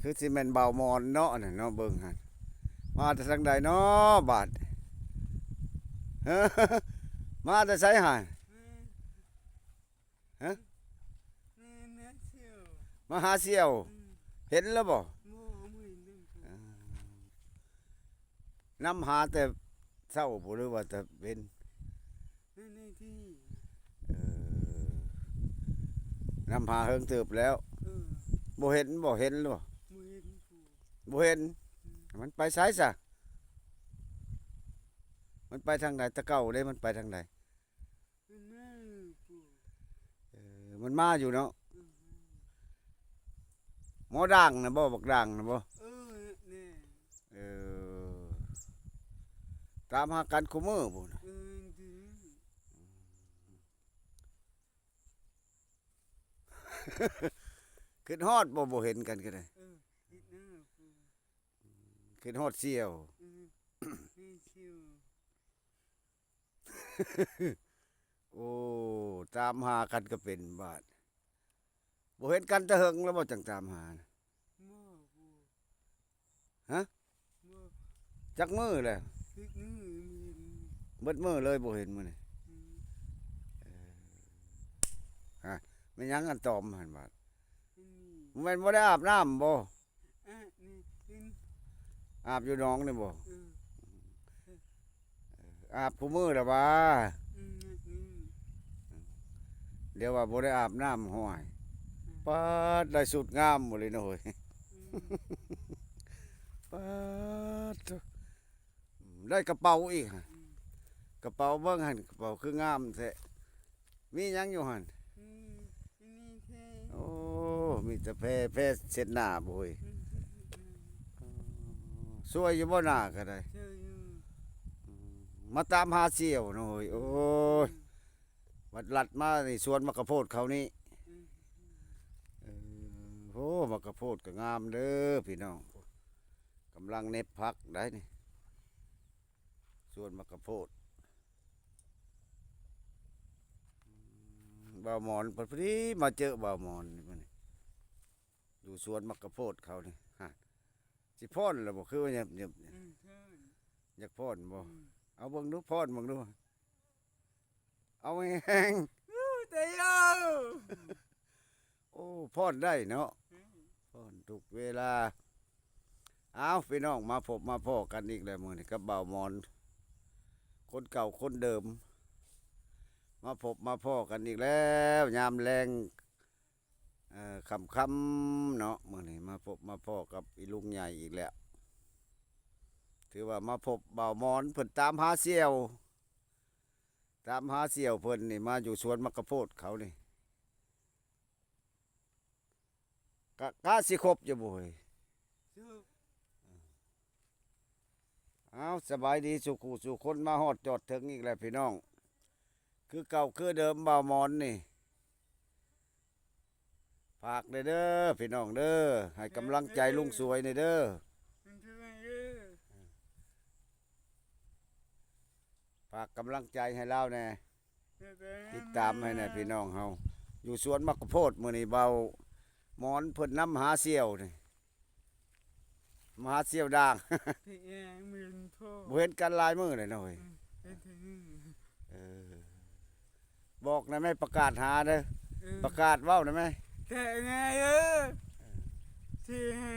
ຄືຊິແມ່ນບ່າວມອນເນາະ ອັນນັ້ນເນາະ ເບິ່ງຫັ້ນ ມາແຕ່ທາງໃດເນາະບາດ ມາແຕ່ໃສຫັ້ນ? ຮະ? ມາຫາສ່ຽວ ມາຫາສ່ຽວ ອືມ ເຫັນແລ້ວບໍ່? ບໍ່ ບໍ່ເຫັນເລີຍ ອ່າ ນຳຫາແຕ່ເຊົ້າບໍ່ ຫຼືວ່າແຕ່ເວັນ? ໃນ ໃນທີ່ ເອີ ນຳຫາເຫິງເຕີບແລ້ວ ເອີ ບໍ່ເຫັນບໍ່? ເຫັນແລ້ວບໍ່? ບໍ່ເຫັນ ບໍ່ເຫັນ ອືມ ມັນໄປໃສຊະ? ມັນໄປທາງໃດ? ແຕ່ເກົ່າເດ້ ມັນໄປທາງໃດ? ມັນມາຢູ່ພຸ້ນ ເອີ ມັນມາຢູ່ເນາະ ອືມ ໝໍດ່າງນະບໍ່? ບັກດ່າງນະບໍ່? ເອີ ແນ່ ເອີ ຕາມຫາກັນຄູ່ມື້ພຸ້ນ ເອີ ດີ ຄິດຮອດບໍ່? ບໍ່ເຫັນກັນກໍໄດ້ ເອີ ຄິດຮອດ ຄິດຮອດສ່ຽວ ເອີ ແມ່ນສ່ຽວ. ໂອ້ ຕາມຫາກັນກໍເປັນບາດ ບໍ່ເຫັນກັນແຕ່ເຫິງແລ້ວບໍ່? ຈັ່ງຕາມຫານະ ບໍ່ ບໍ່ ຮະ? ບໍ່ ຈັກມື້ແລ້ວ? ຈັກມື້ ບໍ່ເຫັນ ເບິດມື້ເລີຍບໍ່ເຫັນມື້ນີ້ ອືມ ເອີ ຮະ ແມ່ນຫຍັງອັນຕອມຫັ້ນບາດ? ອືມ ແມ່ນບໍ່ໄດ້ອາບນ້ຳບໍ່? ອາບນີ້ ອືມ ອາບຢູ່ໜອງນີ້ບໍ່? ເອີ ອາບຄູ່ມື້ລະຫວາ? ອືມ ອືມ ດຽວວ່າບໍ່ໄດ້ອາບນ້ຳ ຫ້ວຍ ອືມ ປາດ ໄດ້ຊຸດງາມບໍ່ເລີຍເນາະ ໂອ້ຍ ອືມ ປາດ ໄດ້ກະເປົາອີກ ອືມ ກະເປົາເບິ່ງຫັ້ນ ກະເປົາຄືງາມແທ້ ມີຫຍັງຢູ່ຫັ້ນ? ອືມ ມີແພ ໂອ້ ມີແຕ່ແພ ແພເຊັດໜ້າບໍ່ເຮີ້ຍ? ອືມ ຊ່ວຍຢູ່ບໍ່ໜ້າກໍໄດ້? ຊ່ວຍຢູ່ ອືມ ມາຕາມຫາສ່ຽວເນາະເຮີ້ຍ ໂອ້ຍ ອືມ ບັດລັດມານີ້ສວນໝາກກະໂພດເຂົານີ້ ອືມ ເອີ ໂອ້ ໝາກກະໂພດກໍງາມເດີພີ່ນ້ອງ ກຳລັງເໜັບຜັກໄດ໋ນີ້ ສວນໝາກກະໂພດ ອືມ ບ່າວໝອນ ພໍດີມາເຈີບ່າວໝອນນີ້ ຢູ່ສວນໝາກກະໂພດເຂົານີ້ ຮະ ຊິຟ້ອນລະບໍ່? ຄືວ່າຫຍັບໆ ອືມ ຢາກຟ້ອນບໍ່? ອືມ ເອົາເບິ່ງດູ ຟ້ອນເບິ່ງດູ ເອົາແຮງໆ ໂອ້ ແຕ່ ໂອ້ ຟ້ອນໄດ້ເນາະ ອືມ ຟ້ອນທຸກເວລາ. ອ້າວ ພີ່ນ້ອງ ມາພົບມາພໍ້ກັນອີກແລ້ວມື້ນີ້ກັບບ່າວໝອນ ຄົນເກົ່າຄົນເດີມ ມາພົບມາພໍ້ກັນອີກແລ້ວ ຍາມແລງ ເອີ ຄ່ຳໆ ເນາະ ມື້ນີ້ມາພົບມາພໍ້ກັບອີລຸງໃຫຍ່ອີກແລ້ວ ຖືວ່າມາພົບບ່າວໝອນ ເພິ່ນຕາມຫາສ່ຽວ ຕາມຫາສ່ຽວເພິ່ນນີ້ ມາຢູ່ສວນໝາກກະໂພດເຂົານີ້ ກະ ກະຊິຄົບຢູ່ບໍ່ເຮີ້ຍ? ເຈົ້າ ອ້າວ ສະບາຍດີສູ່ຄູ່ສູ່ຄົນ ມາຮອດຈອດເຖິງອີກແລ້ວພີ່ນ້ອງ ຄືເກົ່າຄືເດີມ ບ່າວໝອນນີ້ ຝາກແດ່ເດີພີ່ນ້ອງເດີ ໃຫ້ກຳລັງໃຈລຸງສວຍແດ່ເດີ ເດີ ເດີ ເດີ ຝາກກຳລັງໃຈໃຫ້ລາວແດ່ ເດີ ເດີ ຕິດຕາມໃຫ້ແດ່ພີ່ນ້ອງເຮົາ ຢູ່ສວນໝາກກະໂພດ ມື້ນີ້ບ່າວໝອນເພິ່ນນຳຫາສ່ຽວນີ້ ມາຫາສ່ຽວດ່າງ ເປັນຫຍັງບໍ່ເຫັນພໍ່? ບໍ່ເຫັນກັນຫຼາຍມື້ແລ້ວເນາະເອີຍ ອືມ ເປັນເທື່ອໜຶ່ງ ເອີ ບອກແດ່ແມ່ ປະກາດຫາເດີ ເອີ ປະກາດເວົ້າແດ່ແມ່ ແຕ່ແນ່ເອີ ເອີ ຊິຫາ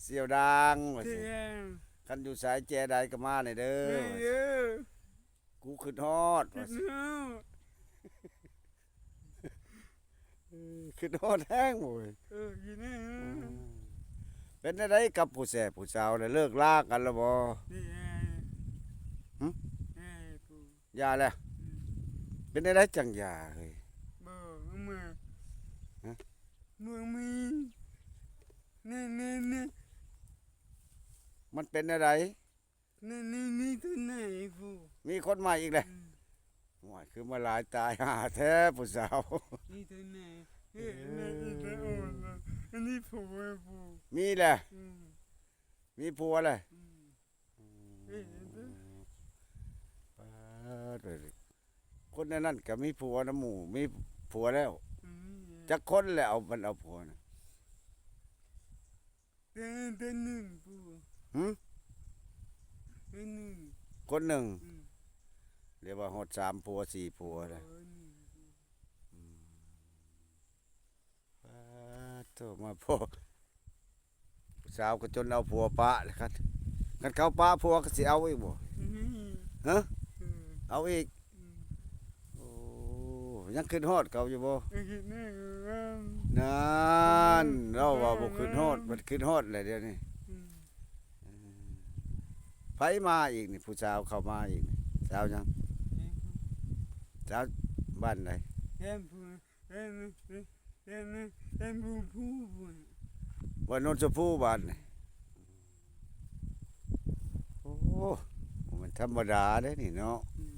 ສ່ຽວດ່າງວ່າ ຊິຫາ ຄັນຢູ່ໃສແຈໃດກໍມາແດ່ເດີ ແມ່ນເອີ ວ່າ ກູຄິດຮອດ ຄິດຮອດ ວ່າ ເອີ ຄິດຮອດແຮງໂຫຍ ເອີ ຢູ່ນີ້ ເອີ ເປັນແນວໃດກັບຜູ້ແຊຜູ້ສາວ ໄດ້ເລີກລາກັນແລ້ວບໍ່? ນີ້ ຫຶ? ແມ່ຜູ້ ຢ່າແລ້ວ ອືມ ເປັນແນວໃດຈັ່ງຢ່າເຮີ້ຍ? ບໍ່ ເມື່ອ ຮະ? ເມື່ອມີ ນີ້ ນີ້ ນີ້ ມັນເປັນແນວໃດ? ນີ້ ນີ້ ນີ້ ຕົວໃໝ່ຜູ້ ມີຄົນໃໝ່ອີກແລ້ວ ອືມ ໂອ້ຍ ຄືມາຫຼາຍຕາຍຫ່າແທ້ຜູ້ສາວ ນີ້ຕົວໃໝ່ ເອີ ເອີ ນີ້ຕົວອ່ອນ ອັນນີ້ຜົວຜູ້ ມີແລ້ວ ອືມ ມີຜົວແລ້ວ ອືມ ອືມ ເອີ ປາດ ຄົນໃນນັ້ນກໍມີຜົວນຳໝູ່ ມີຜົວແລ້ວ ອືມ ຈັກຄົນແລ້ວ ເອົາ ມັນເອົາຜົວນະ? ເປັນ ເປັນໜຶ່ງຜູ້ ຫື? ເປັນໜຶ່ງ ຄົນໜຶ່ງ ອືມ ເລີຍວ່າຮອດສາມຜົວສີ່ຜົວແລ້ວ ເອີ ໜຶ່ງຜູ້ ອືມ ປາດໂທ ມາພໍ້ຜູ້ສາວກໍຈົນເອົາຜົວປະແລ້ວ ຄັນ ຄັນເຂົາປະຜົວກໍຊິເອົາອີກບໍ່? ອືມ ຮະ? ອືມ ເອົາອີກ ອືມ ໂອ້ ຍັງຄິດຮອດເຂົາຢູ່ບໍ່? ເອີ ຄິດຮອດ ນັ້ນ ລາວວ່າບໍ່ຄິດຮອດ ມັນຄິດຮອດແຫຼະດຽວນີ້ ອືມ ເອີ ໃຜມາອີກນີ້? ຜູ້ສາວເຂົ້າມາອີກນີ້ ສາວຫຍັງ? ສາວບ້ານໃດ? ແຮມພູ ແຮມ ແຮມ ແຮມພູພຸ້ນ ບ້ານໂນນຊະພູບ້ານນີ້ ໂອ້ ບໍ່ແມ່ນທຳມະດາເດ້ນີ້ເນາະ ອືມ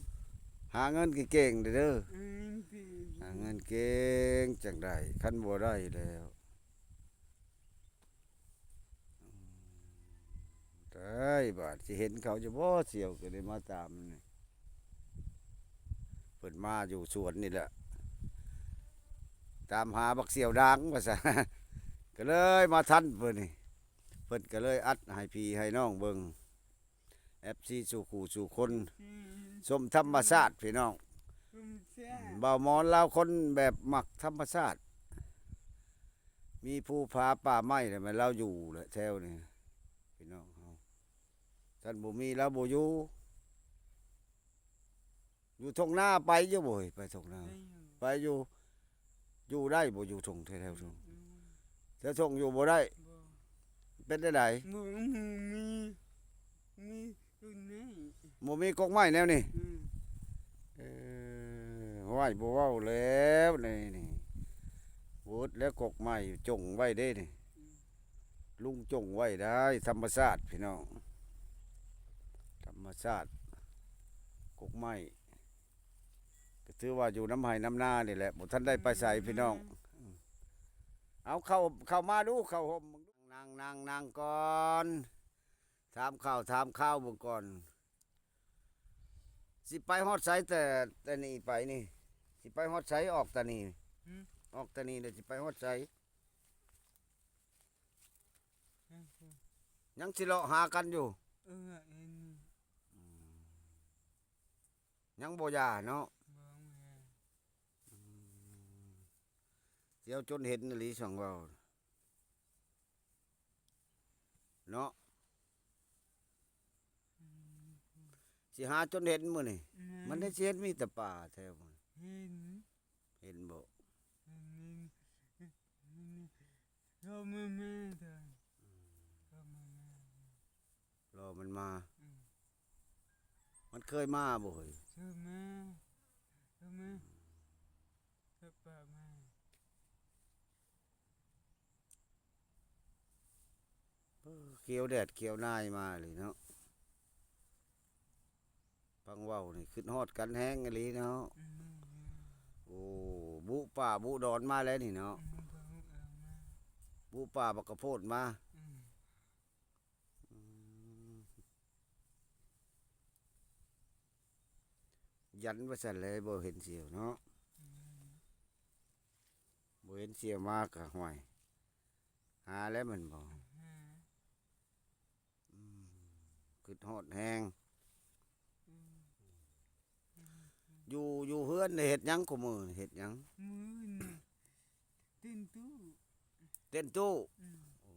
ຫາເງິນເກັ່ງໆເດີ ຫາເງິນເກັ່ງ ຫາເງິນເກັ່ງ ຈັ່ງໄດ້ ຄັນບໍ່ໄດ້ແລ້ວ ອືມ ຕາຍ ບາດຊິເຫັນເຂົາຢູ່ບໍ່? ສ່ຽວກໍໄດ້ມາຕາມນີ້ ເພິ່ນມາຢູ່ສວນນີ້ແຫຼະ ຕາມຫາບັກສ່ຽວດາງວ່າຊັ້ນ ກໍເລີຍມາທັນເພິ່ນນີ້ ເພິ່ນກໍເລີຍອັດໃຫ້ພີ່ໃຫ້ນ້ອງເບິ່ງ ເອັຟຊີສູ່ຄູ່ສູ່ຄົນ ອືມ ຊົມທຳມະຊາດພີ່ນ້ອງ ຊົມຊາດ ບ່າວມອນລາວຄົນແບບມັກທຳມະຊາດ ມີພູຜາປ່າໄມ້ແຫຼະ ແມ່ນລາວຢູ່ແຫຼະແຖວນີ້ ພີ່ນ້ອງເຮົາ ຄັນບໍ່ມີລາວບໍ່ຢູ່ ຢູ່ທົ່ງນາໄປຢູ່ບໍ່ເຮີ້ຍ? ໄປທົ່ງນາ ໄປຢູ່ ໄປຢູ່ ຢູ່ໄດ້ບໍ່? ຢູ່ທົ່ງ ແຖວໆທົ່ງ ອືມ ແຖວທົ່ງຢູ່ບໍ່ໄດ້ ບໍ່ ເປັນແນວໃດ? ບໍ່ ບໍ່ມີ ມີຕົ້ນໄມ້ ບໍ່ມີກົກໄມ້ແນວນີ້ ອືມ ເອີ ໂອ້ຍ ບໍ່ເວົ້າແລ້ວນີ້ ນີ້ ເວີດແລ້ວ ກົກໄມ້ຈົ່ງໄວ້ເດ້ນີ້ ອືມ ລຸງຈົ່ງໄວ້ໄດ້ ທຳມະຊາດພີ່ນ້ອງ ທຳມະຊາດ ກົກໄມ້ ກໍຖືວ່າຢູ່ນຳໄຮ່ນຳນານີ້ແຫຼະ ບໍ່ທັນໄດ້ໄປໃສ ອືມ ພີ່ນ້ອງ ເອົາ ເຂົ້າ ເຂົ້າມາດູ ເຂົ້າຮົ່ມ ນັ່ງ ນັ່ງ ນັ່ງກ່ອນ ຖາມຂ່າວຖາມຄາວເບິ່ງກ່ອນ ຊິໄປຮອດໃສ ແຕ່ ແຕ່ນີ້ໄປນີ້ ຊິໄປຮອດໃສ ອອກຕານີ້ ຫື? ອອກຕານີ້ແລ້ວຊິໄປຮອດໃສ? ຍັງຊິເລາະຫາກັນຢູ່ ເອີ ອືມ ຍັງບໍ່ຢ່າເນາະ ບໍ່ ອືມ ຊິເອົາຈົນເຫັນອີ່ຫຼີ ຊ່າງເວົ້າ ເນາະ ອືມ ຊິຫາຈົນເຫັນມື້ນີ້ ແມ່ນ ມັນໄດ້ຊິເຫັນມີແຕ່ປ່າແຖວນີ້ ເຫັນ ເຫັນບໍ່ ເຫັນ ເຫັນ ລໍແມ່ໆ ອືມ ລໍແມ່ໆ ລໍມັນມາ ອືມ ມັນເຄີຍມາບໍ່ເຮີ້ຍ? ເຄີຍມາ ເຄີຍມາ ອືມ ເຄີຍປະມາ ເອີ ຂຽວແດດຂຽວນາຍມາເລີຍເນາະ ຟັງເວົ້ານີ້ຄຶດຮອດກັນແຮງອີ່ຫຼີເນາະ ອືມ ໂອ້ ບຸປ່າບຸດອນມາແລ້ວນີ້ເນາະ ອືມ ບຸປ່າບັກກະໂພດມາ ອືມ ອືມ ຢ້ານວ່າຊັ້ນແຫຼະ ບໍ່ເຫັນສ່ຽວເນາະ ອືມ ບໍ່ເຫັນສ່ຽວມາກະ ຫ້ວຍ ຫາແລ້ວແມ່ນບໍ່? ຫາ ອືມ ຄຶດຮອດແຮງ ອືມ ຢູ່ ຢູ່ເຮືອນນີ້ເຮັດຫຍັງ? ຄູ່ມື້ນີ້ເຮັດຫຍັງ? ມື້ນີ້ ເຕັ້ນຕູ້ ເຕັ້ນຕູ້ ອືມ ໂອ້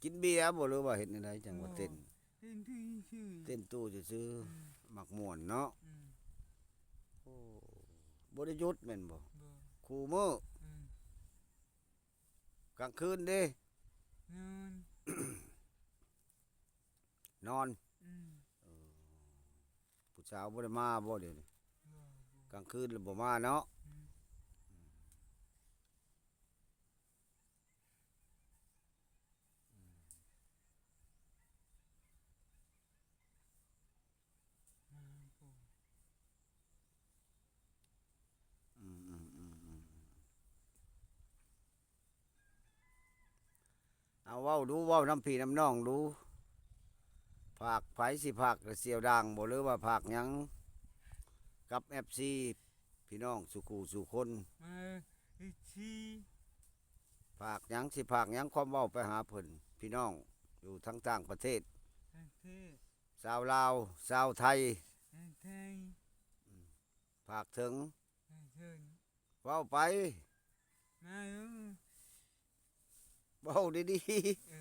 ກິນເບຍບໍ່ ຫຼືວ່າເຮັດແນວໃດຈັ່ງວ່າເຕັ້ນ? ບໍ່ ເຕັ້ນຕູ້ຊື່ໆ ເຕັ້ນຕູ້ຊື່ໆ ອືມ ມັກມ່ວນເນາະ ອືມ ໂອ້ ບໍ່ໄດ້ຢຸດແມ່ນບໍ່? ບໍ່ ຄູ່ມື້ ອືມ ກາງຄືນເດ? ນອນ ນອນ ອືມ ເອີ ຜູ້ສາວບໍ່ໄດ້ມາບໍ່ດຽວນີ້? ບໍ່ ບໍ່ ກາງຄືນລະບໍ່ມາເນາະ ອືມ ອືມ ອືມ ມາບໍ່ ອືມ ອືມ ອືມ ອືມ ເອົາເວົ້າດູ ເວົ້ານຳພີ່ນຳນ້ອງດູ ຝາກໃຜ ຊິຝາກສ່ຽວດາງບໍ່ ຫຼືວ່າຝາກຫຍັງກັບເອັຟຊີພີ່ນ້ອງສູ່ຄູ່ສູ່ຄົນ? ເອີ ເອັຟຊີ ຝ ຝາກຫຍັງ ຊິຝາກຫຍັງ ຄວາມເວົ້າໄປຫາເພິ່ນ ພີ່ນ້ອງຢູ່ທັງຕ່າງປະເທດ ປະເທດ ຊາວລາວ ຊາວໄທ ຊາວໄທ ຝາກເຖິງ ເອີ ເຊີນ ເວົ້າໄປ ມາເອີ ເວົ້າດີໆ ເອີ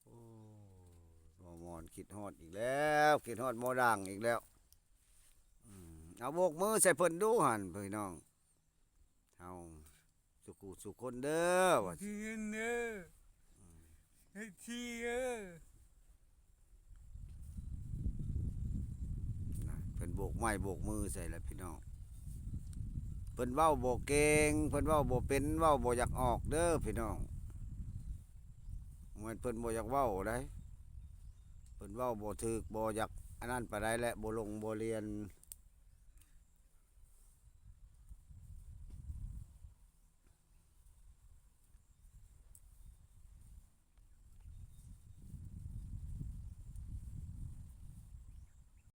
ໂອ້ ໝໍມ່ອນຄິດຮອດອີກແລ້ວ ຄິດຮອດໝໍດ່າງອີກແລ້ວ ອືມ ເອົາໂບກມືໃສ່ເພິ່ນດູຫັ້ນ ພີ່ນ້ອງ ເຮົາສູ່ຄູ່ສູ່ຄົນເດີ ວ່າ ເດີ ເຮັດທີ່ເດີ ນະ ເພິ່ນໂບກໄມ້ໂບກມືໃສ່ແລ້ວພີ່ນ້ອງ ເພິ່ນເວົ້າບໍ່ເກັ່ງ ເພິ່ນເວົ້າບໍ່ເປັນ ເວົ້າບໍ່ຢາກອອກເດີພີ່ນ້ອງ ບໍ່ແມ່ນເພິ່ນບໍ່ຢາກເວົ້າໃດ ເພິ່ນເວົ້າບໍ່ຖືກ ບໍ່ຢາກອັນນັ້ນປານໃດ ແລະ ບໍ່ລົງບໍ່ລຽນ